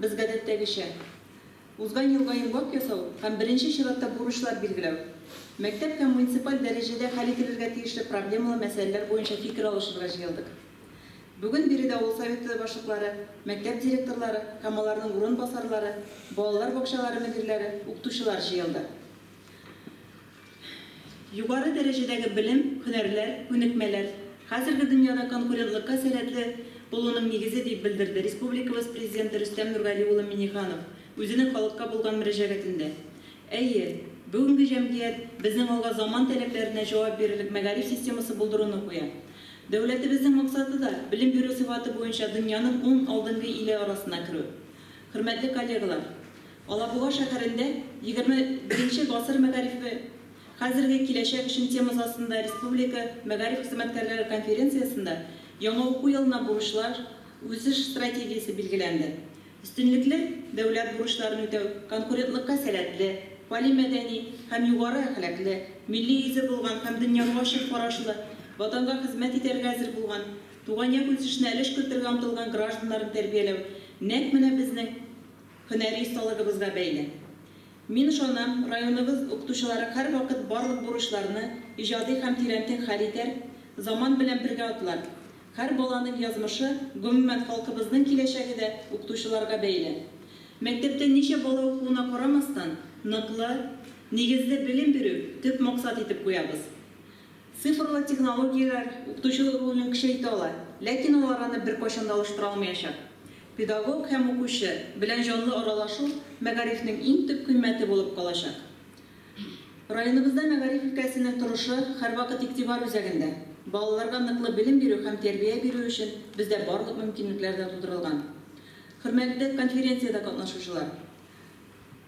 без гадәттәгечә, узган елга йомгак ясау һәм беренче чиратта бурычлар билгеләү, мәктәп һәм муниципаль дәрәҗәдә хәл ителергә тиешле проблемалы мәсьәләләр буенча фикер алышырга җыелдык. Бүген биредә авыл советы башлыклары, мәктәп директорлары һәм аларның урынбасарлары, балалар бакчалары мөдирләре, укытучылар җыелды. Югары дәрәҗәдәге белем, һөнәрләр, күнекмәләр, хәзерге дөньяда конкурентлыкка сәләтле булуның нигезе, дип белдерде республикабыз Президенты Рөстәм Нургали улы Миңнеханов үзенең халыкка булган мөрәҗәгатендә. Әйе, бүгенге җәмгыять безнең алга заман таләпләренә җавап бирерлек мәгариф системасы булдыруны куя. Дәүләтебезнең максаты да, белем бирү сыйфаты буенча дөньяның ун алдынгы иле арасына керү. Хөрмәтле коллегалар! Алабуга шәһәрендә 21 гасыр мәгарифе, хәзерге, киләчәк өчен темасы астында республика мәгариф хезмәткәрләре конференциясендә яңа уку елына бурычлар, үсеш стратегиясе билгеләнде. Өстенлекле дәүләт бурычларын үтәү, конкурентлыкка сәләтле, полимәдәни һәм югары әхлаклы, милли йөзе булган һәм дөньяга ачык карашлы, Ватанга хезмәт итәргә әзер булган, туган як үсешенә өлеш кертергә омтылган гражданнарны тәрбияләү нәкъ менә безнең һөнәри осталыгыбызга бәйле. Мин ышанам, районыбыз укытучылары һәрвакыт барлык бурычларны иҗади һәм тирәнтен хәл итәр, заман белән бергә атлар. Һәр баланың язмышы, гомумән, халкыбызның киләчәге дә укытучыларга бәйле. Мәктәптә ничә бала укуына карамастан, ныклы, нигезле белем бирү төп максат итеп куябыз. Цифрлы технологияләр укытучы ролен көчәйтә ала, ләкин алар аны беркайчан да алыштыра алмаячак. Педагог һәм укучы белән җанлы аралашу мәгарифнең иң төп кыйммәте булып калачак. Районыбызда мәгариф өлкәсенең торышы һәрвакыт игътибар үзәгендә. Балаларга ныклы белем бирү һәм тәрбия бирү өчен бездә барлык мөмкинлекләр дә тудырылган. Хөрмәтле конференциядә катнашучылар!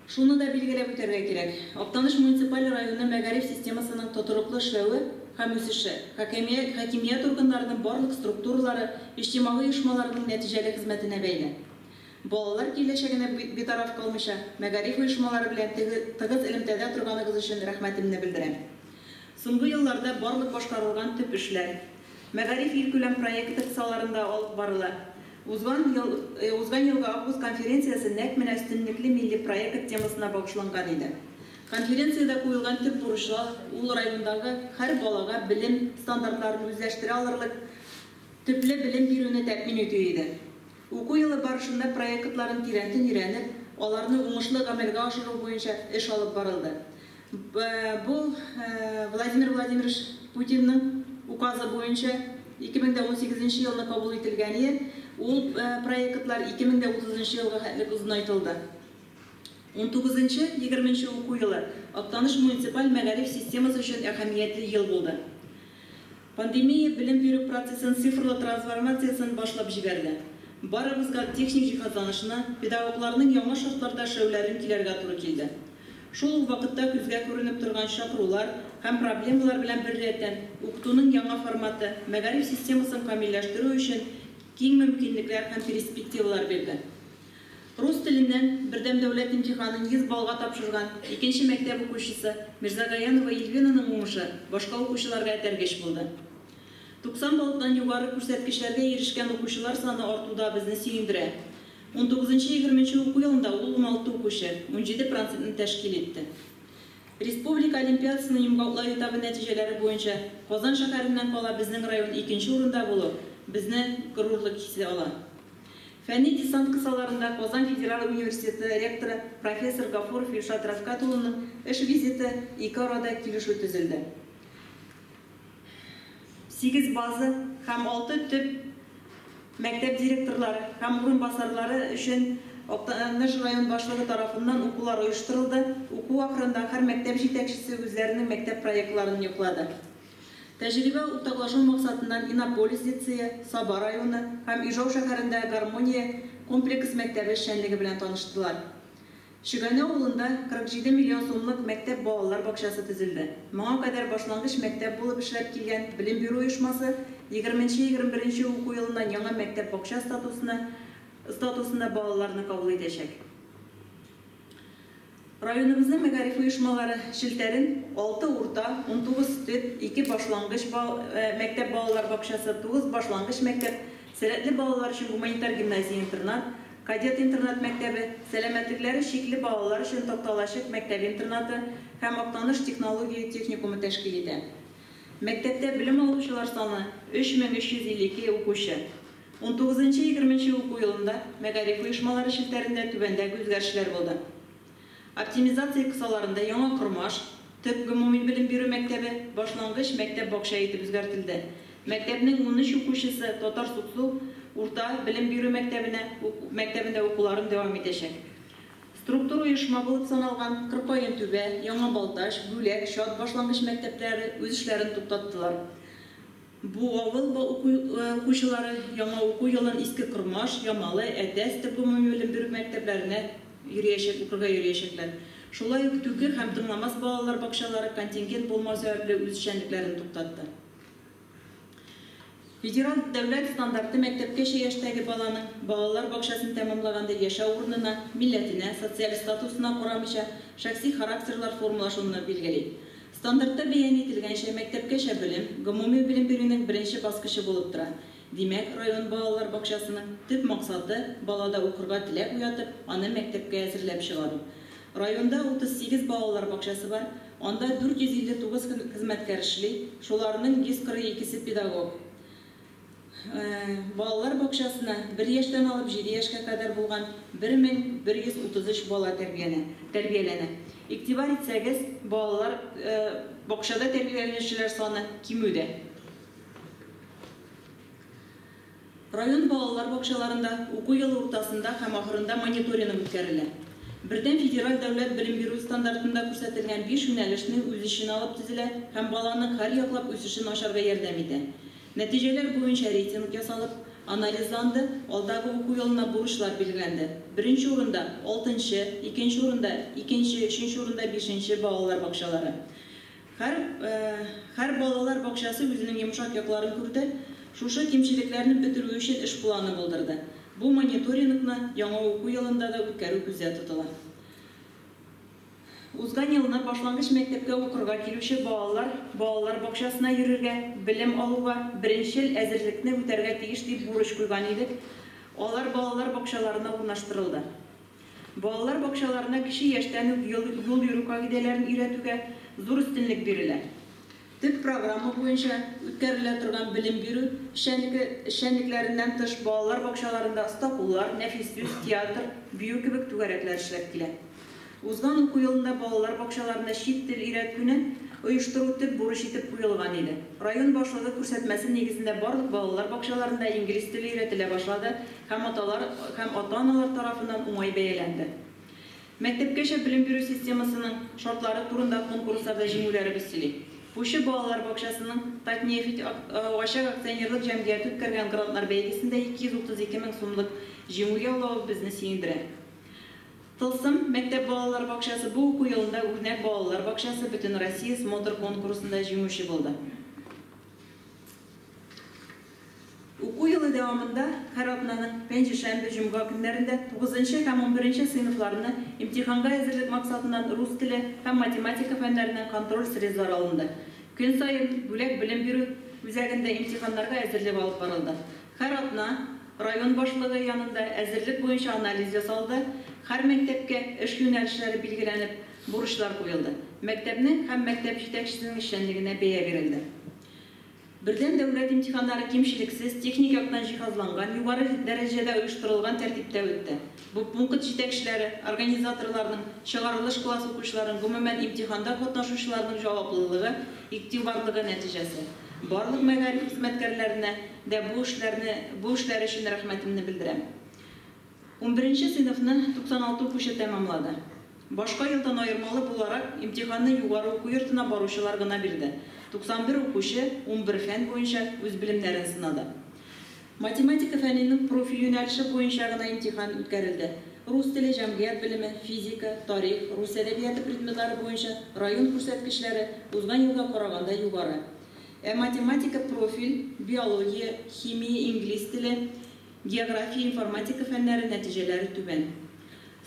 Шуны да билгеләп үтәргә кирәк, Актаныш муниципаль районы мәгариф системасының тотрыклы эшләве һәм үсеше, хакимият органнарының барлык структуралары, иҗтимагый оешмаларының нәтиҗәле хезмәтенә бәйле. Балалар киләчәгенә битараф калмыйча, мәгариф оешмалары белән тыгыз элемтәдә торганыгыз өчен рәхмәтемне белдерәм. Соңгы елларда барлык башкарылган төп эшләр Мәгариф илкүләм проекты кысаларында алып барыла. Узган ел узган елгы август конференциясе нәкъ менә Өстенлекле милли проект темасына багышланган иде. Конференциядә куелган төп бурычлар, ул райондагы һәр балага белем стандартларын үзләштерә алырлык төпле белем бирүне тәэмин итү иде. Уку елы барышында проектларын тирәнтен өйрәнеп, аларны уңышлы гамәлгә ашыру буенча эш алып барылды. Бу Владимир Владимирович Путинның указы буенча 2018 нче елны кабул ителгәние, ул проектлар 2030 нчы елга хәтлек озынайтылды. Унтугызынчы, егерменче уку елы Актаныш муниципаль мәгариф системасы өчен әһәмиятле ел булды. Пандемия белем бирү процессын цифрлы трансформациясен башлап җибәрде. Барыбызга техник җиһазланышны, педагогларның яңа шартларда эшләүләрен көйләргә туры килде. Шул ук вакытта күзгә күренеп торган чакырулар һәм проблемалар белән беррәттән, укытуның яңа форматы мәгариф системасын камилләштерү өчен киң мөмкинлекләр һәм перспективалар бирде. Рус теленнән Бердәм дәүләт имтиханын 100 баллга тапшырган икенче мәктәп укучысы Мирзагаянова Ильвинаның уңышы башка укучыларга этәргеч булды. 90 баллдан югары күрсәткечләргә ирешкән укучылар саны арту да безне сөендерә. Унтугызынчы-егерменче уку елында ул 16 укучы, 17 процентны тәшкил итте. Республика олимпиадасының йомгаклау этабы нәтиҗәләре буенча Казан шәһәреннән кала безнең район икенче урында булу безне горурлык хисе ала. Фәнни десант кысаларында Казан федераль университеты ректоры профессор Гафуров Илшат Рәфкать улының эш визиты ике арада килешү төзелде. Сигез база һәм алты төп мәктәп директорлары һәм урынбасарлары өчен Актаныш район башлыгы тарафыннан укулар оештырылды. Уку ахырында һәр мәктәп җитәкчесе үзләренең мәктәп проектларын яклады. Тәҗрибә уртаклашу максатыннан Иннополис лицее, Саба районы һәм Ижау шәһәрендә Гармония комплекс мәктәбе эшчәнлеге белән таныштылар. Чөгәнә авылында 47 миллион сумлык мәктәп-балалар бакчасы төзелде. Моңа кадәр башлангыч мәктәп булып эшләп килгән белем бирү оешмасы егерменче-егерме беренче уку елыннан яңа мәктәп-бакча статусына статусында балаларны кабул итәчәк. Районыбызның мәгариф оешмалары челтәрен алты урта, 19 төп, ике башлангыч мәктәп-балалар бакчасы, тугыз башлангыч мәктәп, сәләтле балалар өчен гуманитар гимназия-интернат, Кадет интернат-мәктәбе, сәламәтлекләре чикле балалар өчен Такталачык мәктәп-интернаты һәм Актаныш технология техникумы тәшкил итә. Мәктәптә белем алучылар саны, 3352 укучы. Унтугызынчы-егерменче уку елында мәгариф оешмалары челтәрендә түбәндәге үзгәрешләр булды. Оптимизация кысаларында Яңа Кормаш төп гомуми белем бирү мәктәбе башлангыч мәктәп-бакча итеп үзгәртелде. Мәктәпнең 13 укучысы Татар Суксу урта белем бирү мәктәбенә мәктәбендә укуларын дәвам итәчәк. Структур оешма булып саналган Кыркаентүбә, Яңа Балтач, Бүләк, Чат башлангыч мәктәпләре үз эшләрен туктаттылар. Бу авыл укучылары яңа уку елын Иске Кормаш, Ямалы, Әтәс төп гомуми белем бирү мәктәпләренә йөриячәк, укырга йөриячәкләр. Шулай ук Түке һәм Тыңламас балалар бакчалары контингент булмау сәбәпле үз эшчәнлекләрен туктатты. Федераль дәүләт стандарты мәктәпкәчә яшьтәге баланың балалар бакчасын тәмамлаганда яшәү урынына, милләтенә, социаль статусына карамыйча, шәхси характерлар формалашуны билгели. Стандартта бәян ителгәнчә, мәктәпкәчә белем, гомуми белем бирүнең беренче баскычы булып тора. Димәк, район балалар бакчасының төп максаты, балада укырга теләк уятып, аны мәктәпкә әзерләп чыгару. Районда 38 балалар бакчасы бар, анда 459 хезмәткәр эшли, шуларның 142 се педагог. Балалар бакчасына бер яшьтән алып җиде яшькә кадәр булган 1133 бала тәрбияләнә. Игътибар итсәгез, балалар бакчада тәрбияләнүчеләр саны кимүдә. Район балалар бакчаларында уку елы уртасында һәм ахырында мониторинг үткәрелә. Бердәм федераль дәүләт белем бирү стандартында күрсәтелгән биш юнәлешне үз эченә алып төзелә һәм баланың һәрьяклап үсешен ачарга ярдәм итә. Нәтиҗәләр буенча рейтинг ясалып, анализланды, алдагы уку елына бурычлар билгеләнде. Беренче урында, алтынчы, икенче урында, икенче, өченче урында бишенче балалар бакчалары. Һәр, һәр балалар бакчасы үзенең йомшак якларын күрде, шушы кимчелекләрне бетерү өчен эш планы булдырды. Бу мониторингны яңа уку елында да үткәрү күздә тотыла. Узган елны башлангыч мәктәпкә укырга килүче балалар балалар бакчасына йөрергә, белем алуга беренчел әзерлекне үтәргә тиеш дип бурыч куйган идек. Алар балалар бакчаларына урнаштырылды. Балалар бакчаларына кече яшьтән үк юл йөрү кагыйдәләрен өйрәтүгә зур өстенлек бирелә. Төп программа буенча үткәрелә торган белем бирү эшчәнлекләреннән тыш балалар бакчаларында оста куллар, нәфис сүз, театр, бию кебек түгәрәкләр эшләп килә. Узган уку елында балалар бакчаларында чит тел өйрәтүне оештыру төп бурыч итеп куелган иде. Район башлыгы күрсәтмәсе нигезендә барлык балалар бакчаларында инглиз теле өйрәтелә башлады һәм аталар һәм ата-аналар тарафыннан уңай бәяләнде. Мәктәпкәчә белем бирү системасының шартлары турында конкурсларда җиңүләребез сөйли. Пучы балалар бакчасының Татнефть ачык акционерлык җәмгыяте үткәргән грантлар бәйгесендә 232 мең сумлык җиңү яулавы безне сөендерә. Тылсым мәктәп балалар бакчасы бу уку елында Үрнәк балалар бакчасы Бөтенроссия смотр-конкурсында җиңүче булды. Уку елы дәвамында һәр атнаның пәнҗешәмбе, җомга көннәрендә тугызынчы һәм унберенче сыйныфларны имтиханга әзерлек максатыннан рус теле һәм математика фәннәреннән контроль срезлар алынды. Көн саен Бүләк белем бирү үзәгендә имтиханнарга әзерлек алып барылды. Һәр атна район башлыгы янында әзерлек буенча анализ ясалды, һәр мәктәпкә эш юнәлешләре билгеләнеп, бурычлар куелды. Мәктәпнең һәм мәктәп җитәкчесенең эшчәнлегенә бәя бирелде. Бердәм дәүләт имтиханнары кимчелексез, техник яктан җиһазланган, югары дәрәҗәдә оештырылган тәртиптә үтте. Бу пункт җитәкчеләре, организаторларның, чыгарылыш класс укучыларының, гомумән, имтиханда катнашучыларның җаваплылыгы, игътибарлыгы нәтиҗәсе. Барлык мәгариф хезмәткәрләренә дә бу эшләрне, бу эшләре өчен рәхмәтемне белдерәм. Унберенче сыйныфны 96 укучы тәмамлады. Башка елдан аермалы буларак, имтиханны югары уку йортына баручылар гына бирде. 91 укучы 11 фән буенча үз белемнәрен сынады. Математика фәненең профиль юнәлеше буенча гына имтихан үткәрелде. Рус теле, җәмгыять белеме, физика, тарих, рус әдәбияты предметлары буенча район күрсәткечләре узган елга караганда югары. Ә математика профиль, биология, химия, инглиз теле, география, информатика фәннәре нәтиҗәләре түбән.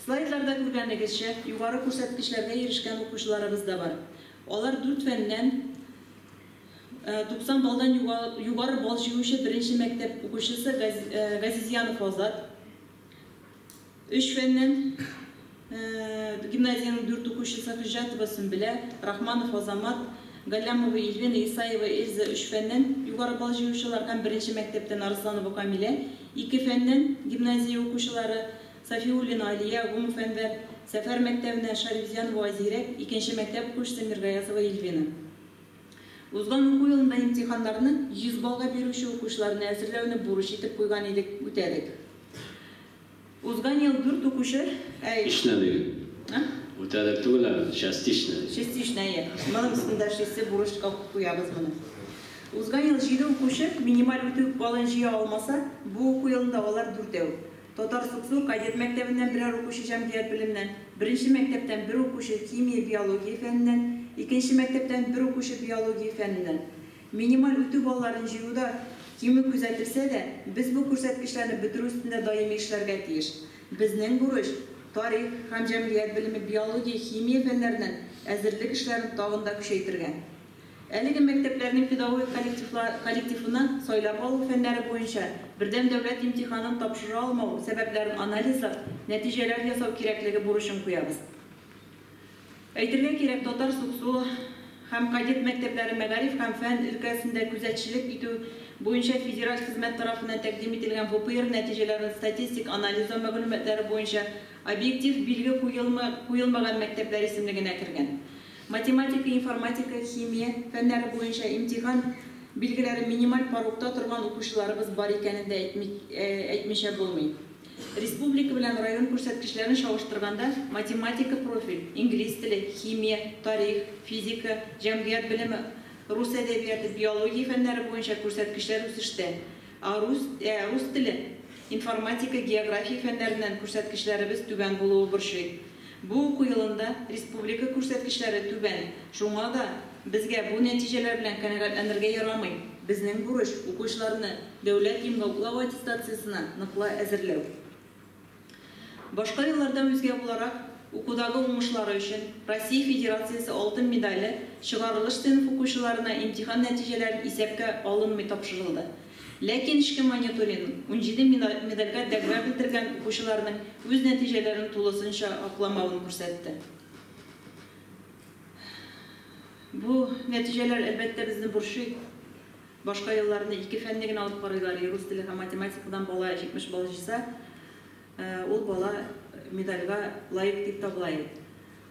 Слайдларда күргәнегезчә, югары күрсәткечләргә ирешкән укучыларыбыз да бар. Алар дүрт фәннән 90 баллдан югары балл җыючы беренче мәктәп укучысы Газизянов Азат. Өч фәннән гимназиянең дүрт укучысы Хөҗҗәтова Сөмбелә, Рахманов Азамат, Галләмова Ильвина, Исаева Эльза өч фәннән югары балл җыючылар һәм беренче мәктәптән Арсланова Камилә, ике фәннән гимназия укучылары Сафиуллина Алия, Гумов Әнвәр, Сәфәр мәктәбеннән Шарифзянова Айзирәк, икенче мәктәп укучысы Миргаязова Ильвина. Узган уку елында имтиханнарны 100 баллга бирүче укучыларны әзерләүне бурыч итеп куйган идек, үтәдек. Узган ел дүрт укучы, әй. Частично диген. А? Үтәдек түгел әле, частично. Частично, әйе. Моның өстендә эшлисе бурычка куябыз моны. Узган ел җиде укучы минималь үтү баллын җыя алмаса, бу уку елында алар дүртәү. Татар Суксу кадет мәктәбеннән берәр укучы җәмгыять белеменнән, беренче мәктәптән бер укучы химия, биология фәненнән, икенче мәктәптән бер укучы биология фәненнән. Минималь үтү балларын җыюда кимү күзәтелсә дә, без бу күрсәткечләрне бетерү өстендә даими эшләргә тиеш. Безнең бурыч, тарих һәм җәмгыять белеме, биология, химия фәннәреннән әзерлек эшләрен тагын да көчәйтергә. Әлеге мәктәпләрнең педагогик коллективына сайлап алу фәннәре буенча бердәм дәүләт имтиханын тапшыра алмау сәбәпләрен анализлап, нәтиҗәләр ясау кирәклеге бурычын куябыз. Әйтергә кирәк, Татар Суксу һәм кадет мәктәпләре мәгариф һәм фән өлкәсендә күзәтчелек итү буенча федераль хезмәт тарафыннан тәкъдим ителгән ВПР нәтиҗәләрен статистик анализлау мәгълүматлары буенча объектив билге куелмаган мәктәпләр исемлегенә кергән. Математика, информатика, химия фәннәре буенча имтихан билгеләре минималь порогта торган укучыларыбыз бар икәнен дә әйтмичә булмый. Республика белән район күрсәткечләрен чагыштырганда, математика профиль, инглиз теле, химия, тарих, физика, җәмгыять белеме, рус әдәбияты, биология фәннәре буенча күрсәткечләр үсештә. Ә рус теле, информатика, география фәннәреннән күрсәткечләребез түбән булуы борчый. Бу уку елында республика күрсәткечләре түбән, шуңа да безгә бу нәтиҗәләр белән канәгатьләнергә ярамый. Безнең бурыч, укучыларны дәүләт йомгаклау аттестациясенә ныклы әзерләү. Башка еллардан үзгә буларак, укудагы уңышлары өчен Россия Федерациясе алтын медале чыгарылыш сыйныф укучыларына имтихан нәтиҗәләрен исәпкә алынмый тапшырылды. Ләкин эчке мониторинг 17 медальгә дәгъва белдергән укучыларның үз нәтиҗәләрен тулысынча акламавын күрсәтте. Бу нәтиҗәләр, әлбәттә, безне борчый. Башка елларны ике фәнне генә алып карыйлар, рус теле һәм математикадан бала 70 балл җыйса, ул бала медальгә лаек дип табыла иде.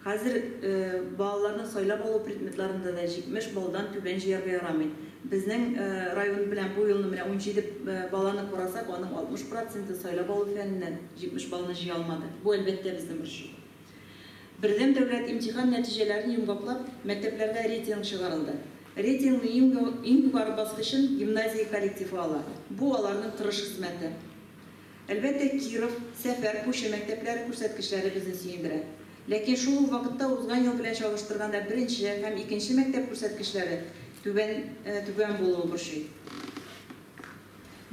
Хәзер балаларны сайлап алу предметларында да 70 баллдан түбән җыярга ярамый. Безнең район белән бу елны менә 17 баланы карасак, аның 60 проценты сайлап алу фәненнән 70 баллны җыя алмады. Бу, әлбәттә, безне борчый. Бердәм дәүләт имтихан нәтиҗәләрен йомгаклап, мәктәпләрдә рейтинг чыгарылды. Рейтингның иң югары баскычын гимназия коллективы ала. Бу аларның тырыш хезмәте. Әлбәттә, Киров, Сәфәр, Пучы мәктәпләре күрсәткечләре безне сөендерә. Ләкин шул ук вакытта узган ел белән чагыштырганда беренче һәм икенче мәктәп күрсәткечләре түбән булуы борчый.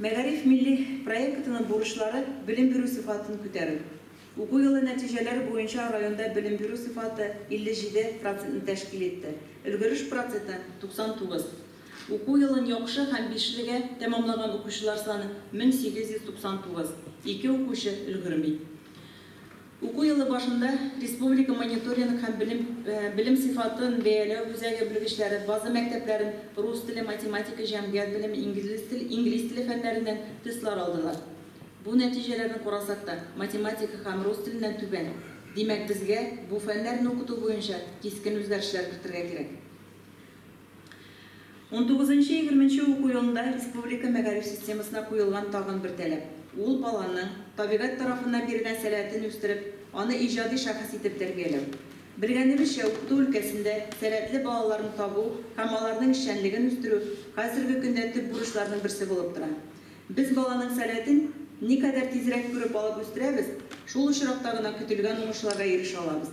Мәгариф милли проектының бурычлары белем бирү сыйфатын күтәрү. Уку елы нәтиҗәләре буенча районда белем бирү сыйфаты 57 процентны тәшкил итте. Өлгереш проценты 99. Уку елын яхшы һәм бишлегә тәмамлаган укучылар саны 1899. Ике укучы өлгерми. Уку елы башында республика мониторинг һәм белем сыйфатын бәяләү үзәге белгечләре база мәктәпләрен рус теле, математика, җәмгыять белеме, инглиз теле фәннәреннән тестлар алдылар. Бу нәтиҗәләрне карасак та, математика һәм рус теленнән түбән. Димәк, безгә бу фәннәрне укыту буенча кискен үзгәрешләр кертергә кирәк. 19-20 уку елында республика мәгариф системасына куелган тагын бер таләп. Ул баланың табигать тарафыннан бирелгән сәләтен үстереп, аны иҗади шәхес итеп тәрбияләү. Белгәнебезчә, укыту өлкәсендә сәләтле балаларны табу һәм аларның эшчәнлеген үстерү хәзерге көндә төп бурычларның берсе булып тора. Без баланың сәләтен никадәр тизрәк күреп алып үстерәбез, шул очракта гына көтелгән уңышларга ирешә алабыз.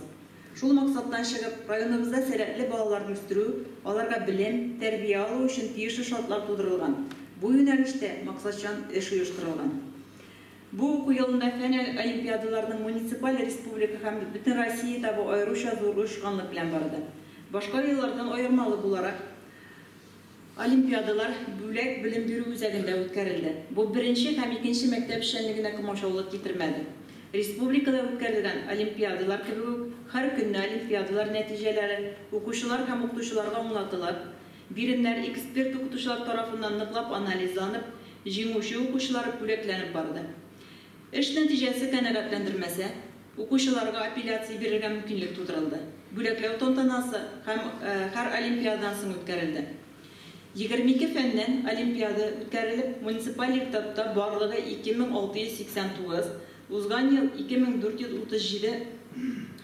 Шул максаттан чыгып, районыбызда сәләтле балаларны үстерү, аларга белем, тәрбия алу өчен тиешле шартлар тудырылган. Бу юнәлештә максатчан эш оештырылган. Бу уку елында фән олимпиадаларының муниципаль, республика һәм бөтен Россия этабы аеруча зур оешканлык белән барды. Башка еллардан аермалы буларак, олимпиадалар Бүләк белем бирү үзәгендә үткәрелде. Бу беренче һәм икенче мәктәп эшчәнлегенә комачаулык китермәде. Республикада үткәрелгән олимпиадалар кебек үк, һәр көнне олимпиадалар нәтиҗәләре укучылар һәм укытучыларга аңлатылып, биремнәр эксперт укытучылар тарафыннан ныклап анализланып, җиңүче укучылар бүләкләнеп барды. Эш нәтиҗәсе канәгатьләндермәсә, укучыларга апелляция бирергә мөмкинлек тудырылды. Бүләкләү тантанасы һәм һәр олимпиададан соң үткәрелде. 22 фәннән олимпиада үткәрелеп, муниципаль этапта барлыгы 2689, узган ел 2437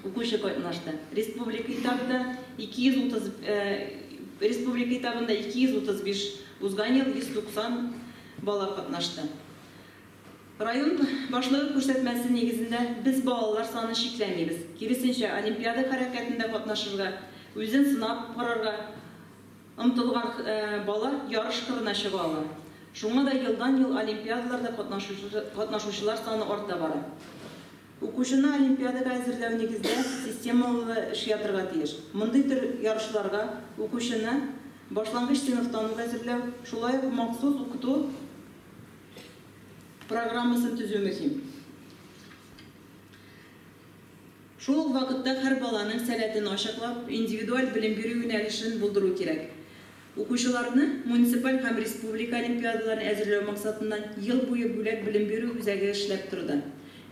укучы катнашты. Республика этабында 230, республика этабында 235, узган ел 190 бала катнашты. Район башлыгы күрсәтмәсе нигезендә без балалар саны чикләмибез. Киресенчә, олимпиада хәрәкәтендә катнашырга, үзен сынап карарга омтылган бала ярыш кырына чыга ала. Шуңа да елдан-ел олимпиадаларда катнашучылар саны арта бара. Укучыны олимпиадага әзерләү нигездә системалы эш ятырга тиеш. Мондый төр ярышларга укучыны башлангыч сыйныфтан ук әзерләү, шулай ук махсус укыту программасын төзү мөһим. Шул ук вакытта һәр баланың сәләтен ачыклап, индивидуаль белем бирү юнәлешен булдыру кирәк. Укучыларны муниципаль һәм республика олимпиадаларын әзерләү максатыннан ел буе бүләк белем бирү үзәге эшләп торды.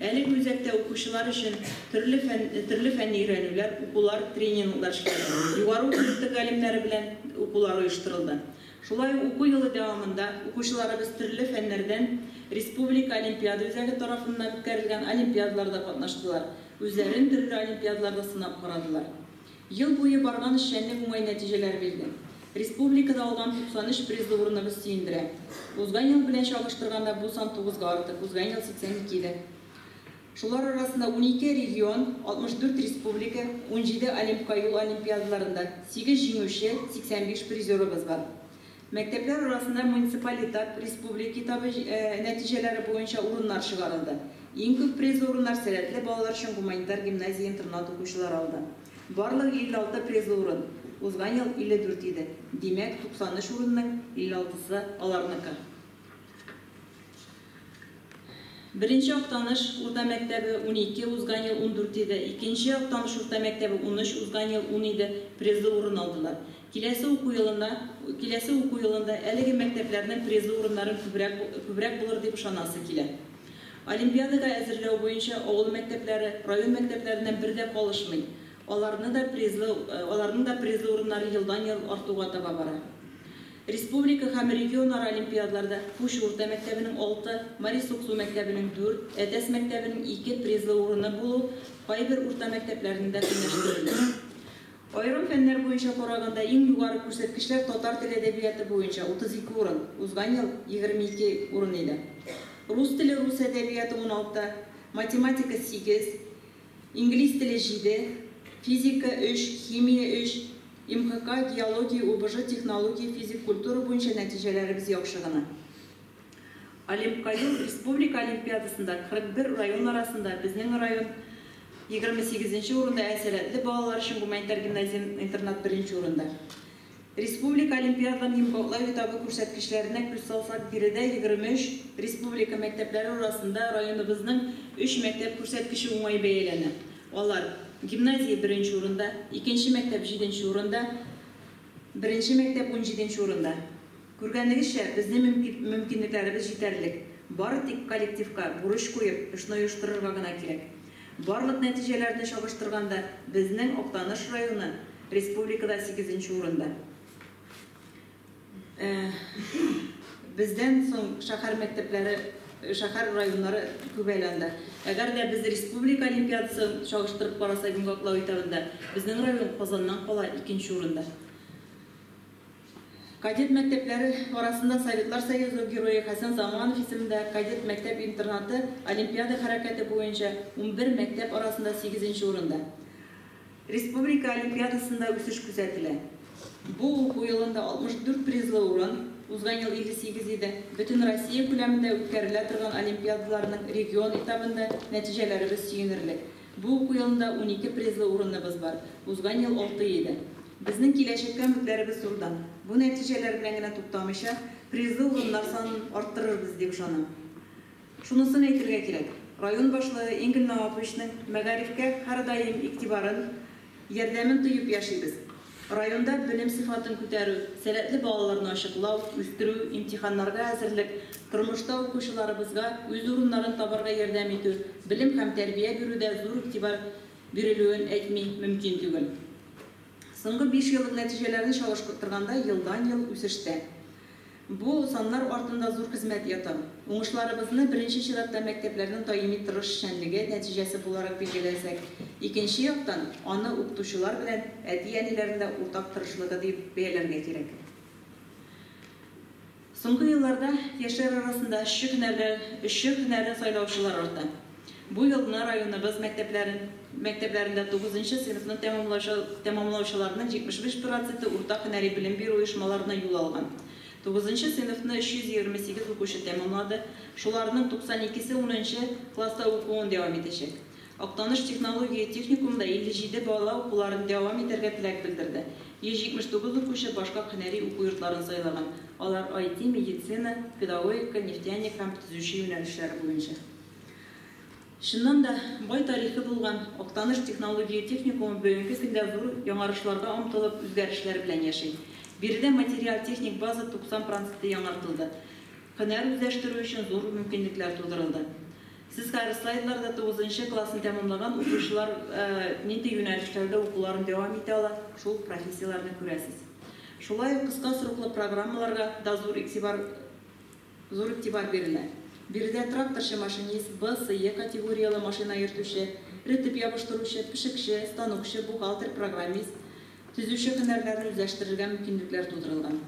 Әлеге үзәктә укучылар өчен төрле фәнни өйрәнүләр, укулар, тренинглар эшләде. Югары уку йорты галимнәре белән укулар оештырылды. Шулай ук уку елы дәвамында укучыларыбыз төрле фәннәрдән республика олимпиада үзәге тарафыннан үткәрелгән олимпиадаларда катнаштылар. Үзләрен төрле олимпиадаларда сынап карадылар. Ел буе барган эшчәнлек уңай нәтиҗәләр бирде. Республикада алган 93 призлы урыныбыз сөендерә. Узган ел белән чагыштырганда бу сан 9-га артык, узган ел 82 иде. Шулар арасында 12 регион, 64 республика, 17 Олимпка юл олимпиадаларында 8 җиңүче, 85 призерыбыз бар. Мәктәпләр арасында муниципаль этап, республика этабы нәтиҗәләре буенча урыннар чыгарылды. Иң күп призлы урыннар сәләтле балалар өчен гуманитар гимназия интернат укучылары алды. Барлыгы 56 призлы урын, узган ел 54 иде. Димәк, 93 урынның 56-сы аларныкы. Беренче Актаныш урта мәктәбе 12, узган ел 14 иде. Икенче Актаныш урта мәктәбе 13, узган ел 10 иде. Призлы урын алдылар. Киләсе уку елында әлеге мәктәпләрнең призлы урыннарын күбрәк булыр дип ышанасы килә. Олимпиадага әзерләү буенча авыл мәктәпләре, район мәктәпләреннән бер дә калышмый. Аларның да призлы урыннары елдан-ел артуга таба бара. Республика һәм регионара олимпиадаларда Пуща урта мәктәбенең 6, Мари Суксу мәктәбенең 4, Әтәс мәктәбенең 2 призлы урыны булу кайбер урта мәктәпләрендә көнләштерелде. Аерым фәннәр буенча караганда иң югары күрсәткечләр татар теле әдәбияты буенча 32 урын, узган ел 22 урын иде. Рус теле, рус әдәбияты 16, математика 8, инглиз теле 7, физика 3, химия 3, МХК, геология, УБЖ, технология, физик культура буенча нәтиҗәләребез яхшы гына. Олимпка юл республика олимпиадасында 41 район арасында безнең район 28 урында, ә сәләтле балалар өчен гуманитар гимназия интернат 1 урында. Республика олимпиадаларын йомгаклау этабы күрсәткечләренә күз салсак, биредә 23 республика мәктәпләре арасында районыбызның 3 мәктәп күрсәткече уңай бәяләнә. Алар гимназия 1 урында, 2 мәктәп 7 урында, 1 мәктәп 17 урында. Күргәнегезчә, безнең мөмкинлекләребез җитәрлек. Бары тик коллективка бурыч куеп, эшне оештырырга гына кирәк. Барлык нәтиҗәләрне чагыштырганда, безнең Актаныш районы республикада 8 урында. Бездән соң шәһәр мәктәпләре, шәһәр районнары күбәйләнде. Әгәр дә без республика олимпиадасын чагыштырып карасак, йомгаклау этабында безнең район Казаннан кала 2 урында. Кадет мәктәпләре арасында Советлар Союзы герое Хәсән Заманов исемендә кадет мәктәп интернаты олимпиада хәрәкәте буенча 11 мәктәп арасында 8 урында. Республика олимпиадасында үсеш күзәтелә. Бу уку елында 64 призлы урын, узган ел 58 иде. Бөтен Россия күләмендә үткәрелә торган олимпиадаларның регион этабында нәтиҗәләребез сөенерлек. Бу уку елында 12 призлы урыныбыз бар, узган ел 6 иде. Безнең киләчәккә өметләребез зурдан. Бу нәтиҗәләр белән генә туктамыйча, призлы урыннар санын арттырырбыз дип ышанам. Шунысын әйтергә кирәк. Район башлыгы Энгель Наваповичның мәгарифкә һәрдаим игътибарын, ярдәмен тоеп яшибез. Районда белем сыйфатын күтәрү, сәләтле балаларны ачыклау, үстерү, имтиханнарга әзерлек, тормышта укучыларыбызга үз урыннарын табарга ярдәм итү, белем һәм тәрбия бирүдә зур игътибар бирелүен әйтми мөмкин түгел. Соңгы 5 еллык нәтиҗәләрне чагыштырганда елдан-ел үсештә. Бу саннар артында зур хезмәт ята. Уңышларыбызны беренче чиратта мәктәпләрнең даими тырыш эшчәнлеге нәтиҗәсе буларак билгеләсәк, икенче яктан, аны укытучылар белән әти-әниләрнең дә уртак тырышлыгы дип бәяләргә кирәк. Соңгы елларда яшьләр арасында эшче һөнәрләр, эшче һөнәрен сайлаучылар арта. Бу елны районыбыз мәктәпләрен мәктәпләрендә 9 нчы сыйныфны тәмамлаучы тәмамлаучыларның 75 проценты урта һөнәри белем бирү оешмаларына юл алган. 9 сыйныфны 328 укучы тәмамлады, шуларның 92-се 10 класста укуын дәвам итәчәк. Актаныш технология техникумында 57 бала укуларын дәвам итәргә теләк белдерде. 179 укучы башка һөнәри уку йортларын сайлаган. Алар IT, медицина, педагогика, нефтяник һәм төзүче юнәлешләре буенча. Чыннан да, бай тарихы булган Актаныш технология техникумы бүгенге көндә зур яңарышларга омтылып, үзгәрешләр белән яши. Биредә материаль-техник база 90 проценты яңартылды. Һөнәр үзләштерү өчен зур мөмкинлекләр тудырылды. Сез хәзер слайдларда 9 классны тәмамлаган укучылар нинди юнәлешләрдә укуларын дәвам итә ала, шул профессияләрне күрәсез. Шулай ук кыска сроклы программаларга да зур игътибар бирелә. Биредә тракторчы-машинист, Б, С, Е категорияле машина йөртүче, эретеп ябыштыручы, пешекче, станокчы, бухгалтер, программист, төзүче һөнәрләрен үзләштерергә мөмкинлекләр тудырылган.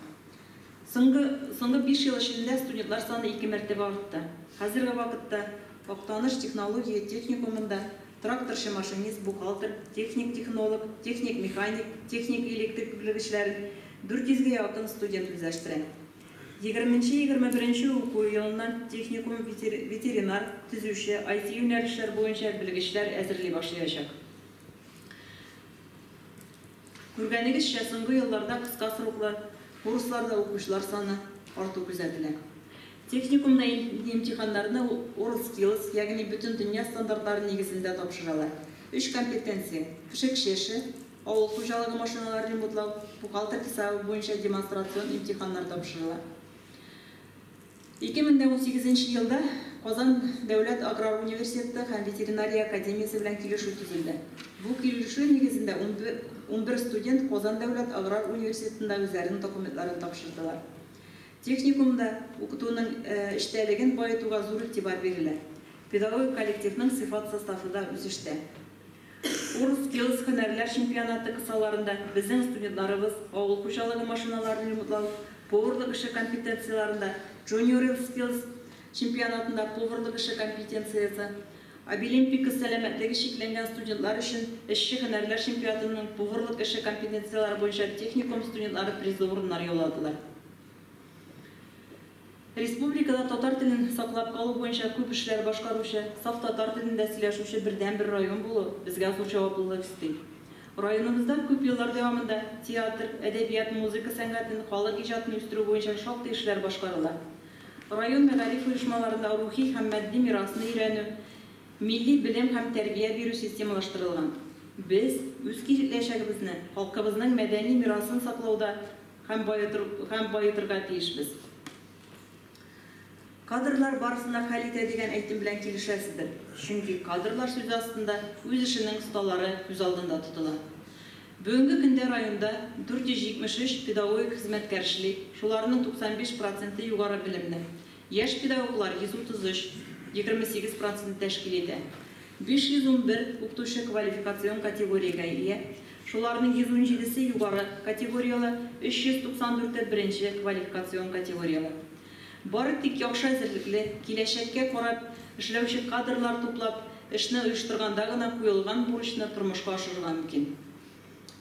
Соңгы 5 ел эчендә студентлар саны 2 мәртәбә артты. Хәзерге вакытта Актаныш технология техникумында тракторчы-машинист, бухгалтер, техник-технолог, техник-механик, техник-электрик белгечләрен 400 гә якын студент үзләштерә. 20-21 уку елыннан техникум ветеринар, төзүче, IT юнәлешләр буенча белгечләр әзерли башлаячак. Күргәнегезчә, соңгы елларда кыска сроклы курсларда укучылар саны арту күзәтелә. Техникумда имтиханнарны WorldSkills, ягъни бөтен дөнья стандартлары нигезендә тапшыралар. Өч компетенция: пешекче эше, авыл хуҗалыгы машиналарын ремонтлау, бухгалтер хисабы буенча демонстрацион имтиханнар тапшырыла. 2018 елда Казан дәүләт аграр университеты һәм ветеринария академиясе белән килешү төзелде. Бу килешү нигезендә 11 студент Казан дәүләт аграр университетында үзләренең документларын тапшырдылар. Техникумда укытуның эчтәлеген баетуга зур игътибар бирелә. Педагогик коллективның сыйфат составы да үсештә. WorldSkills һөнәрләр чемпионаты кысаларында безнең студентларыбыз авыл хуҗалыгы машиналарын ремонтлау, поварлык эше компетенцияләрендә, Junior Skills чемпионатында поварлык эше компетенциясе, Абилимпикс сәламәтлеге чикләнгән студентлар өчен эшче һөнәрләр чемпионатының поварлык эше компетенцияләре буенча техникум студентлары призлы урыннар яуладылар. Республикада татар телен саклап калу буенча күп эшләр башкаручы, саф татар телендә сөйләшүче бердәнбер район булу безгә зур җаваплылык өсти. Районыбызда күп еллар дәвамында театр, әдәбият, музыка сәнгатен, халык иҗатын үстерү буенча шактый эшләр башкарыла. Район мәгариф оешмаларында рухи һәм матди мирасны өйрәнү, милли белем һәм тәрбия бирү системалаштырылган. Без үз киләчәгебезне халкыбызның мәдәни мирасын саклауда һәм баетырга тиешбез. Кадрлар барысын да хәл итә дигән әйтем белән килешәсездер. Чөнки кадрлар сүзе астында үз эшенең осталары күз алдында тотыла. Бүгенге көндә районда 473 педагогик хезмәткәр эшли, шуларның 95 проценты югары белемле. Яшь педагоглар 133, 28 процент тәшкил итә. 511 укытучы квалификацион категориягә ия, шуларның 117-се югары категорияле, 394-е беренче квалификацион категорияле. Бары тик яхшы әзерлекле, киләчәккә карап эшләүче кадрлар туплап, эшне оештырганда гына куелган бурычны тормышка ашырырга мөмкин.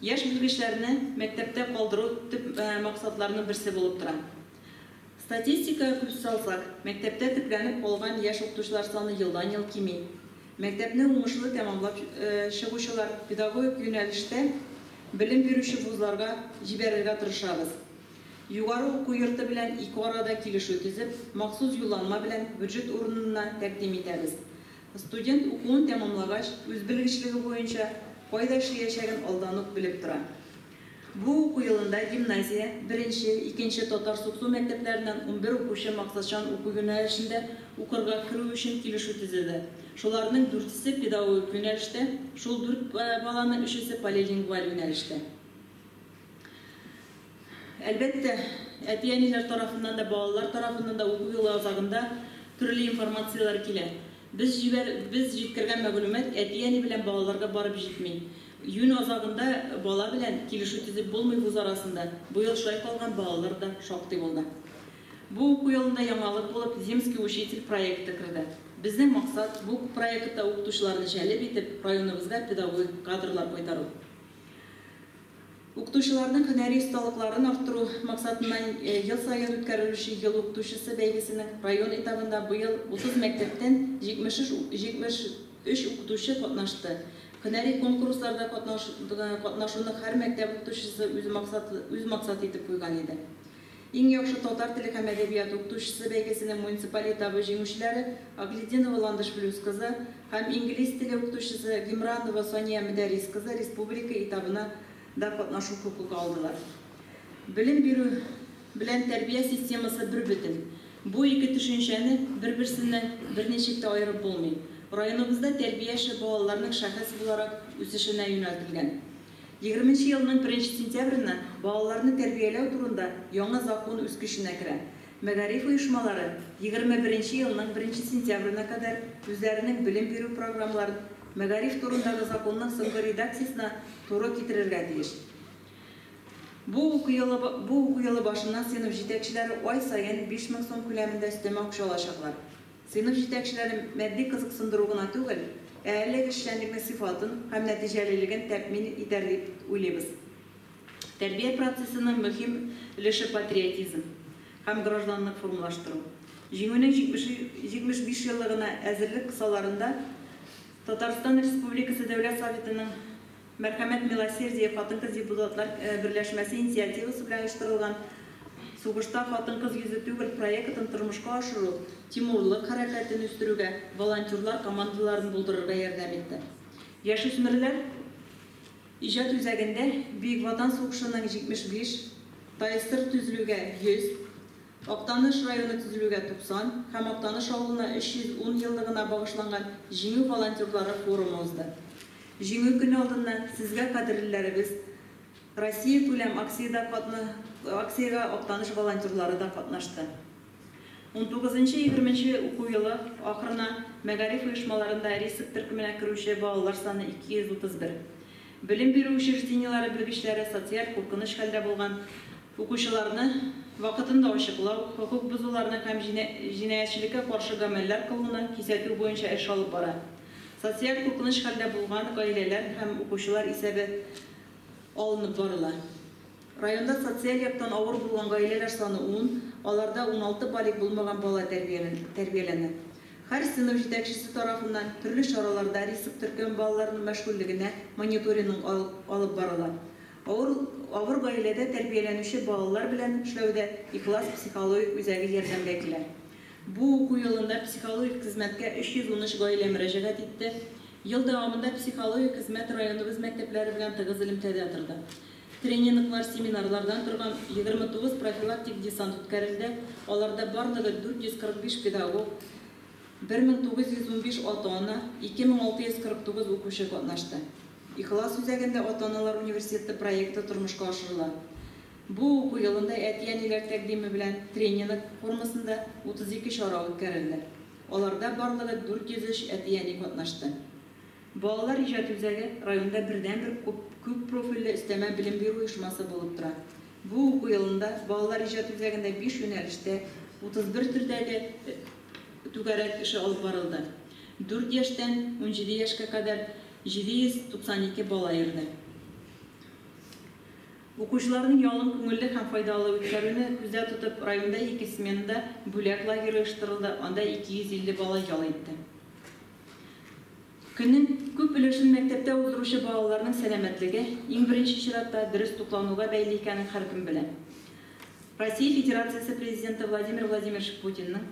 Яшь белгечләрне мәктәптә калдыру төп максатларының берсе булып тора. Статистикага күз салсак, мәктәптә төпләнеп калган яшь укытучылар саны елдан-ел кими. Мәктәпне уңышлы тәмамлап чыгучылар педагогик юнәлештә белем бирүче вузларга җибәрергә тырышабыз. Югары уку йорты белән ике арада килешү төзеп, махсус юлланма белән бюджет урынына тәкъдим итәбез. Студент укуын тәмамлагач, үз белгечлеге буенча кайда эшләячәген алдан ук белеп тора. Бу уку елында гимназия, беренче, икенче Татар Суксу мәктәпләреннән 11 укучы максатчан уку юнәлешендә укырга керү өчен килешү төзеде. Шуларның дүртесе педагогик юнәлештә, шул дүрт баланың өчесе полилингваль юнәлештә. Әлбәттә, әти-әниләр тарафыннан да, балалар тарафыннан да уку елы азагында төрле информацияләр килә. Без җибәр, без җиткергән мәгълүмат әти-әни белән балаларга барып җитми. Июнь азагында бала белән килешү төзеп булмый вуз арасында. Бу ел шулай калган балалар да шактый булды. Бу уку елында яңалык булып Земский учитель проекты керде. Безнең максат бу проектта укытучыларны җәлеп итеп, районыбызга педагогик кадрлар кайтару. Укытучыларның һөнәри осталыкларын арттыру максатыннан ел саен үткәрелүче Ел укытучысы бәйгесенең район этабында быел 30 мәктәптән 73 укытучы катнашты. Һөнәри конкурсларда катнашуны һәр мәктәп укытучысы үз максат итеп куйган иде. Иң яхшы татар теле һәм әдәбияты укытучысы бәйгесенең муниципаль этабы җиңүчеләре Аглединова Ландыш Флюс кызы һәм инглиз теле укытучысы Гимранова Сания Мөдәррис кызы республика этабына да катнашу хокукы алдылар. Белем бирү белән тәрбия системасы бер бөтен. Бу ике төшенчәне бер-берсеннән берничек тә аерып булмый. Районыбызда тәрбия эше балаларның шәхес буларак үсешенә юнәлтелгән. 20 елның 1 сентябреннән балаларны тәрбияләү турында яңа закон үз көченә керә. Мәгариф оешмалары 21 елның 1 сентябренә кадәр үзләренең белем бирү программаларын мәгариф турындагы законның соңгы редакциясенә туры китерергә тиеш. Бу уку елы башыннан сыйныф җитәкчеләре ай саен 5000 сум күләмендә өстәмә акча алачаклар. Сыйныф җитәкчеләре матди кызыксындыру гына түгел, ә әлеге эшчәнлекнең сыйфатын һәм нәтиҗәлелеген тәэмин итәр дип уйлыйбыз. Тәрбия процессының мөһим өлеше патриотизм һәм гражданлык формалаштыру. Җиңүнең 75 еллыгына әзерлек кысаларында Татарстан Республикасы Дәүләт Советының Мәрхәмәт Милосердие хатын-кыз депутатлар берләшмәсе инициативасы белән оештырылган Сугышта хатын-кыз йөзе түгел проектын тормышка ашыру Тимурлык хәрәкәтен үстерүгә волонтерлар командаларын булдырырга ярдәм итте. Яшүсмерләр иҗат үзәгендә Бөек Ватан сугышының 75, ТАССР төзелүгә 100, Актаныш районы төзелүгә 90 һәм Актаныш авылына 310 еллыгына багышланган Җиңү волонтерлары форумы узды. Җиңү көне алдыннан сезгә кадерлеләребез Россия күләм акциягә Актаныш волонтерлары да катнашты. 19-20 уку елы ахырына мәгариф оешмаларында риск төркеменә керүче балалар саны 231. Белем бирү учреждениеләре белгечләре социаль куркыныч хәлдә булган укучыларны вакытында ачыклау, хокук бозуларны һәм җинаятьчелеккә каршы гамәлләр кылуны кисәтү буенча эш алып бара. Социаль куркыныч хәлдә булган гаиләләр һәм укучылар исәбе алынып барыла. Районда социаль яктан авыр булган гаиләләр саны 10, аларда 16 балигъ булмаган бала тәрбияләнә. Һәр сыйныф җитәкчесе тарафыннан төрле чараларда риск төркем балаларының мәшгульлегенә мониторинг алып барыла. Авыр гаиләдә тәрбияләнүче балалар белән эшләүдә Ихлас психологик үзәге ярдәмгә килә. Бу уку елында психологик хезмәткә 313 гаилә мөрәҗәгать итте. Ел дәвамында психологик хезмәт районыбыз мәктәпләре белән тыгыз элемтәдә торды. Тренинглар, семинарлардан торган 29 профилактик десант үткәрелде. Аларда барлыгы 445 педагог, 1915 ата-ана, 2649 укучы катнашты. Ихлас үзәгендә ата-аналар университеты проекты тормышка ашырыла. Бу уку елында әти-әниләр тәкъдиме белән тренинг формасында 32 чара үткәрелде. Аларда барлыгы 403 әти-әни катнашты. Балалар иҗат үзәге районда бердәнбер күп профильле өстәмә белем бирү оешмасы булып тора. Бу уку елында балалар иҗат үзәгендә 5 юнәлештә 31 төрдәге түгәрәк эше алып барылды. 4 яшьтән 17 яшькә кадәр 792 бала йөрде. Укучыларның ялын күңелле һәм файдалы үткәрүне күздә тотып, районда 2 сменада бүләк лагере оештырылды, анда 250 бала ял итте. Көннең күп өлешен мәктәптә уздыручы балаларның сәламәтлеге иң беренче чиратта дөрес туклануга бәйле икәнен һәркем белә. Россия Федерациясе Президенты Владимир Владимирович Путинның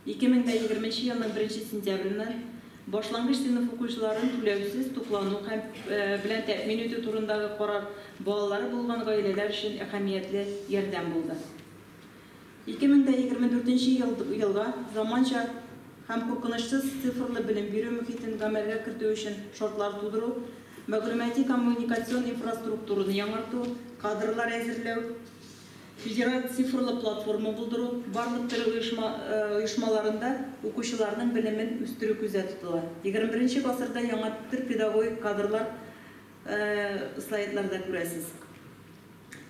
2020 елның 1 сентябреннән Башлангыч сыйныф укучыларын түләүсез туклану һәм белән тәэмин итү турындагы карар балалары булган гаиләләр өчен әһәмиятле ярдәм булды. 2024 елга заманча һәм куркынычсыз цифрлы белем бирү мөхитен гамәлгә кертү өчен шартлар тудыру, мәгълүмати-коммуникацион инфраструктураны яңарту, кадрлар әзерләү, федераль цифрлы платформа булдыру, барлык төр оешмаларында укучыларның белемен үстерү күздә тотыла. 21 гасырда яңа төр педагогик кадрлар слайдларда күрәсез.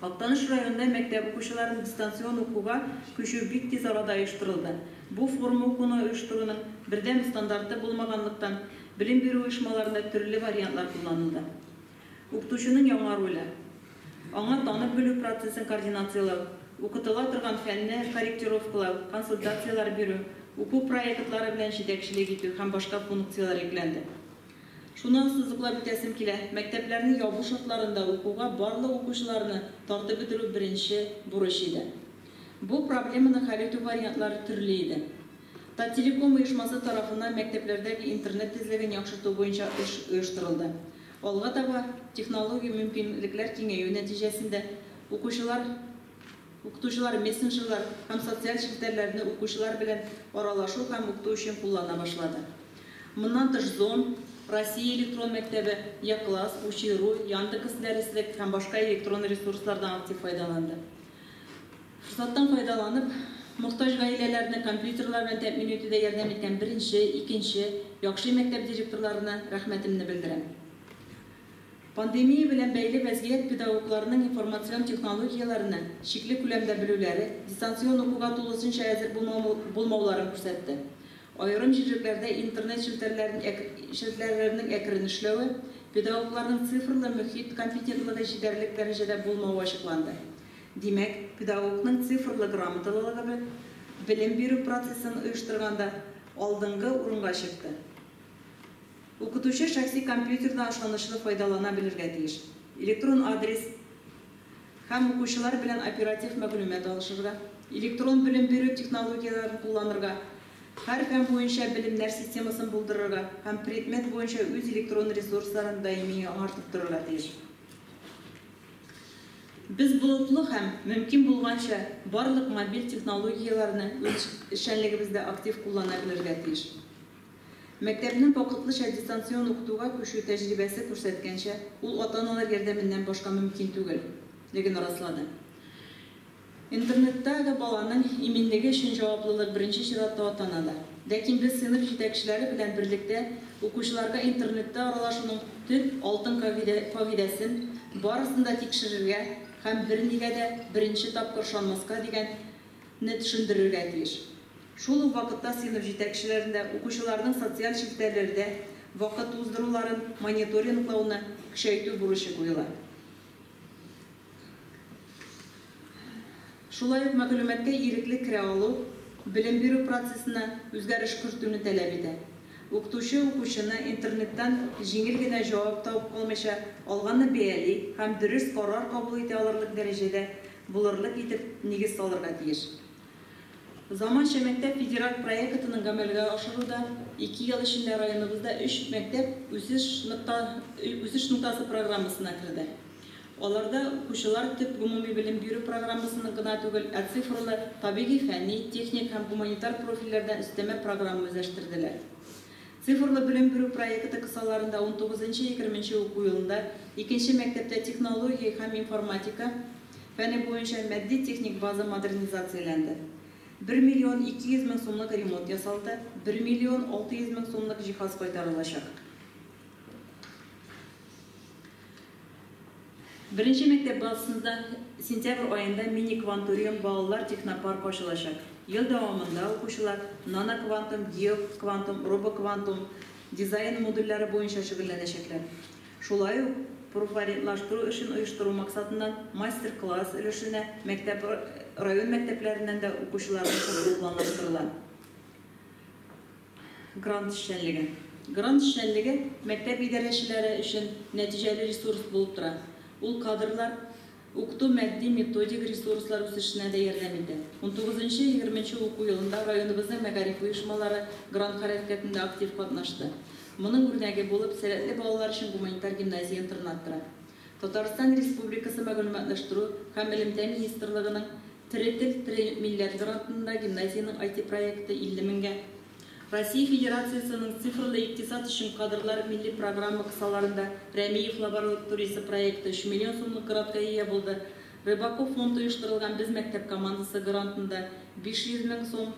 Актаныш районында мәктәп укучыларын дистанцион укуга күчү бик тиз арада оештырылды. Бу форма укуны оештыруның бердәм стандарты булмаганлыктан, белем бирү оешмаларында төрле вариантлар кулланылды. Укытучының яңа роле. Аңа танып белү процессын координацияләү, укытыла торган фәнне корректировкалау, консультацияләр бирү, уку проектлары белән җитәкчелек итү һәм башка функцияләр йөкләнде. Шуны ассызыклап үтәсем килә, мәктәпләрне ябу шартларында укуга барлык укучыларны тартып бетерү беренче бурыч иде. Бу проблеманы хәл итү вариантлары төрле иде. Таттелеком оешмасы тарафыннан мәктәпләрдәге интернет тизлеген яхшырту буенча эш оештырылды. Алга таба технология мөмкинлекләр киңәю нәтиҗәсендә укучылар, укытучылар мессенджерлар һәм социаль челтәрләрне укучылар белән аралашу һәм укыту өчен куллана башлады. Моннан тыш Zoom, Россия электрон мәктәбе, Е-класс, Учи.ру, Яндекс дәреслек һәм башка электрон ресурслардан актив файдаланды. Форсаттан файдаланып, мохтаҗ гаиләләрне компьютерлар белән тәэмин итүдә ярдәм иткән беренче, икенче, яхшы мәктәп директорларына рәхмәтемне белдерәм. Пандемия белән бәйле вәзгыять педагогларның информацион технологияләрне чикле күләмдә белүләре, дистанцион укуга тулысынча әзер булмауларын күрсәтте. Аерым җирлекләрдә интернет челтәрләренең әкрен эшләве, педагогларның цифрлы мөхит компетентлыгы җитәрлек дәрәҗәдә булмавы ачыкланды. Димәк, педагогның цифрлы грамоталылыгы белем бирү процессын оештырганда алдынгы урынга чыкты. Укытучы шәхси компьютердан ышанычлы файдалана белергә тиеш. Электрон адрес һәм укучылар белән оператив мәгълүмат алышырга, электрон белем бирү технологияләрен кулланырга, һәр фән буенча белемнәр системасын булдырырга һәм предмет буенча үз электрон ресурсларын даими яңартып торырга тиеш. Без болытлы һәм мөмкин булганча барлык мобиль технологияләрне үз эшчәнлегебездә актив куллана белергә тиеш. Мәктәпнең вакытлыча дистанцион укытуга күчү тәҗрибәсе күрсәткәнчә, ул ата-аналар ярдәменнән башка мөмкин түгел, леген раслады. Интернеттагы баланың иминлеге өчен җаваплылык беренче чиратта ата-анада. Ләкин без сыйныф җитәкчеләре белән берлектә укучыларга интернетта аралашуның төп алтын кагыйдәсен барысын да тикшерергә һәм бернигә дә беренче тапкыр ышанмаска дигәнне төшендерергә тиеш. Шул ук вакытта сыйныф җитәкчеләрендә укучыларның социаль челтәрләрдә вакыт уздыруларын мониторинглауны көчәйтү бурычы куела. Шулай ук мәгълүматка ирекле керә алу белем бирү процессына үзгәреш кертүне таләп итә. Укытучы укучыны интернеттан җиңел генә җавап табып калмыйча, алганны бәяли һәм дөрес карар кабул итә алырлык дәрәҗәдә булырлык итеп нигез салырга тиеш. Заманча мәктәп федераль проектының гамәлгә ашыруда 2 ел эчендә районыбызда 3 мәктәп үсеш ноктасы программасына керде. Аларда укучылар төп гомуми белем бирү программасының гына түгел, ә цифрлы, табигый, фәнни, техник һәм гуманитар профильләрдән өстәмә программа үзләштерделәр. Цифрлы белем бирү проекты кысаларында 19-20 уку елында икенче мәктәптә технология һәм информатика фәне буенча матди-техник база модернизацияләнде. 1 миллион 200 мең сумлык ремонт ясалды, 1 миллион 600 мең сумлык җиһаз кайтарылачак. Беренче мәктәп базасында сентябрь аенда мини-кванториум балалар технопаркы ачылачак. Ел дәвамында укучылар нано-квантум, геоквантум, робоквантум дизайн модульләре буенча шөгыльләнәчәкләр. Шулай ук профориентлаштыру эшен оештыру максатыннан мастер-класс өлешенә мәктәп район мәктәпләреннән дә укучыларны чакыру планлаштырыла. Грант эшчәнлеге. Грант эшчәнлеге мәктәп идарәчеләре өчен нәтиҗәле ресурс булып тора. Ул кадрлар Укыту матди-методик ресурслар үсешенә дә ярдәм итә. 19-20 уку елында районыбызның мәгариф оешмалары грант хәрәкәтендә актив катнашты. Моның үрнәге булып сәләтле балалар өчен гуманитар гимназия-интернат тора. Татарстан Республикасы Мәгълүматлаштыру һәм элемтә министрлыгының Тере тел, тере милләт грантында гимназиянең IT-проекты 50 меңгә, Россия Федерациясенең Цифрлы икътисад өчен кадрлар милли программа кысаларында Рәмиев лабораториясе проекты 3 миллион сумлык грантка ия булды. Рыбаков фонды оештырылган Без мәктәп командасы грантында 500 мең сум,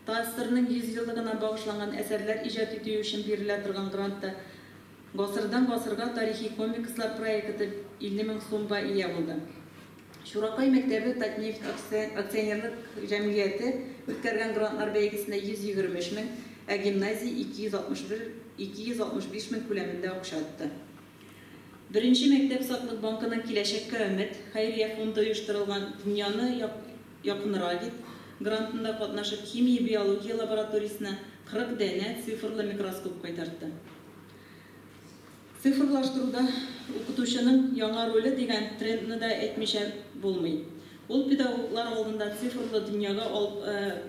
ТАССРның 100 еллыгына багышланган әсәрләр иҗат итү өчен бирелә торган грантта Гасырдан гасырга тарихи комикслар проекты 50 мең сумга ия булды. Чуракай мәктәбе Татнефть акционерлык җәмгыяте үткәргән грантлар бәйгесендә 123 мең, ә гимназия 261 265 мең күләмендә акча отты. Беренче мәктәп саклык банкының Киләчәккә өмет хәйрия фонды оештырылган Дөньяны якынрак ит грантында катнашып химия-биология лабораториясенә 40 данә цифрлы микроскоп кайтартты. Цифрлаштыруда укытучының яңа роле дигән трендны да әйтмичә булмый. Ул педагоглар алдында цифрлы дөньяга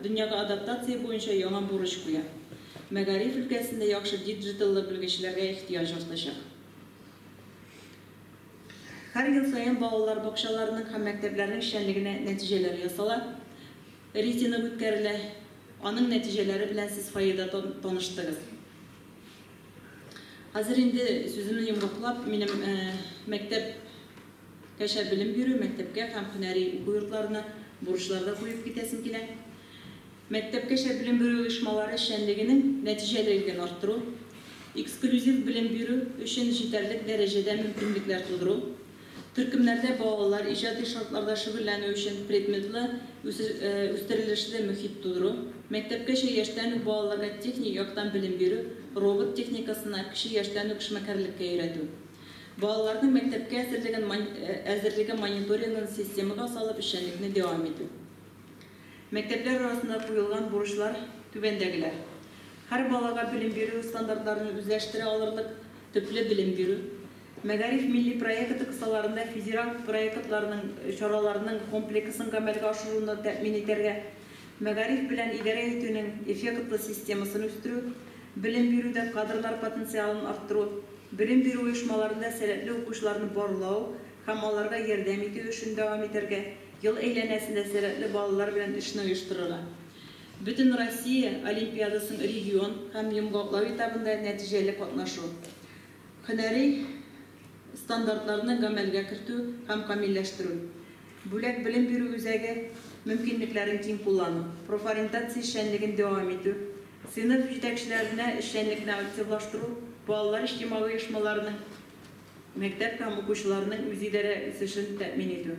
дөньяга адаптация буенча яңа бурыч куя. Мәгариф өлкәсендә яхшы диджиталлы белгечләргә ихтыяҗ артачак. Һәр ел саен балалар бакчаларының һәм мәктәпләрнең эшчәнлегенә нәтиҗәләр ясала, рейтинг үткәрелә. Аның нәтиҗәләре белән сез фойеда таныштыгыз. Хәзер инде сүземне йомгаклап, минем мәктәпкәчә белем бирү, мәктәпкә һәм һөнәри уку йортларына бурычлар да куеп китәсем килә. Мәктәпкәчә белем бирү оешмалары эшчәнлегенең нәтиҗәлелеген арттыру, эксклюзив белем бирү өчен җитәрлек дәрәҗәдә мөмкинлекләр тудыру, төркемнәрдә балалар иҗади шартларда шөгыльләнү өчен предметлы үстерелешле мөхит тудыру, мәктәпкәчә яшьтән үк балаларга техник яктан белем бирү, робот техникасына кече яшьтән үк эшмәкәрлеккә өйрәтү. Балаларның мәктәпкә әзерлеген әзерлеге мониторингын системага салып эшчәнлекне дәвам итү. Мәктәпләр арасында куелган бурычлар түбәндәгеләр. Һәр балага белем бирү стандартларын үзләштерә алырлык төпле белем бирү, Мәгариф милли проекты кысаларында федераль проектларның чараларының комплексын гамәлгә ашыруны тәэмин итәргә, мәгариф белән идарә итүнең эффектлы системасын үстерү, белем бирүдә кадрлар потенциалын арттыру, белем бирү оешмаларында сәләтле укучыларны барлау һәм аларга ярдәм итү эшен дәвам итәргә, ел әйләнәсендә сәләтле балалар белән эшне оештырырга. Бөтенроссия олимпиадасының регион һәм йомгаклау этабында нәтиҗәле катнашу. Һөнәри стандартларны гамәлгә кертү һәм камилләштерү. Бүләк белем бирү үзәге мөмкинлекләрен киң куллану, профориентация эшчәнлеген дәвам итү, сыйныф җитәкчеләренә эшчәнлекне активлаштыру, балалар иҗтимагый оешмаларының, мәктәп һәм укучыларның үзидарә үсешен тәэмин итү.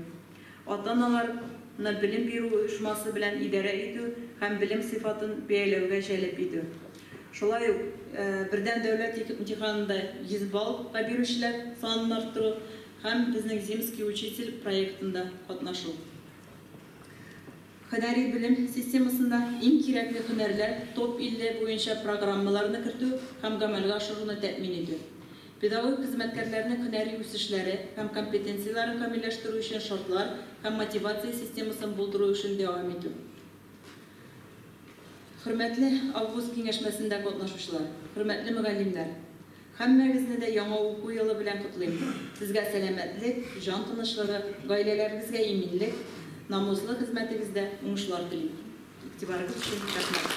Ата-аналарны белем бирү оешмасы белән идарә итү һәм белем сыйфатын бәяләүгә җәлеп итү. Шулай ук бердәм дәүләт имтиханында 100 баллга бирүчеләр санын арттыру һәм безнең Земский учитель проектында катнашу. Һөнәри белем системасында иң кирәкле һөнәрләр топ-50 буенча программаларны кертү һәм гамәлгә ашыруны тәэмин итү. Педагогик хезмәткәрләрнең һөнәри үсешләре һәм компетенцияләрен камилләштерү өчен шартлар һәм мотивация системасын булдыру эшен дәвам итү. Хөрмәтле август киңәшмәсендә катнашучылар, хөрмәтле мөгаллимнәр, һәммәгезне дә яңа уку елы белән котлыйм. Сезгә сәламәтлек, җан тынычлыгы, гаиләләрегезгә иминлек, намуслы хезмәтегездә уңышлар телим. Игътибарыгыз өчен рәхмәт.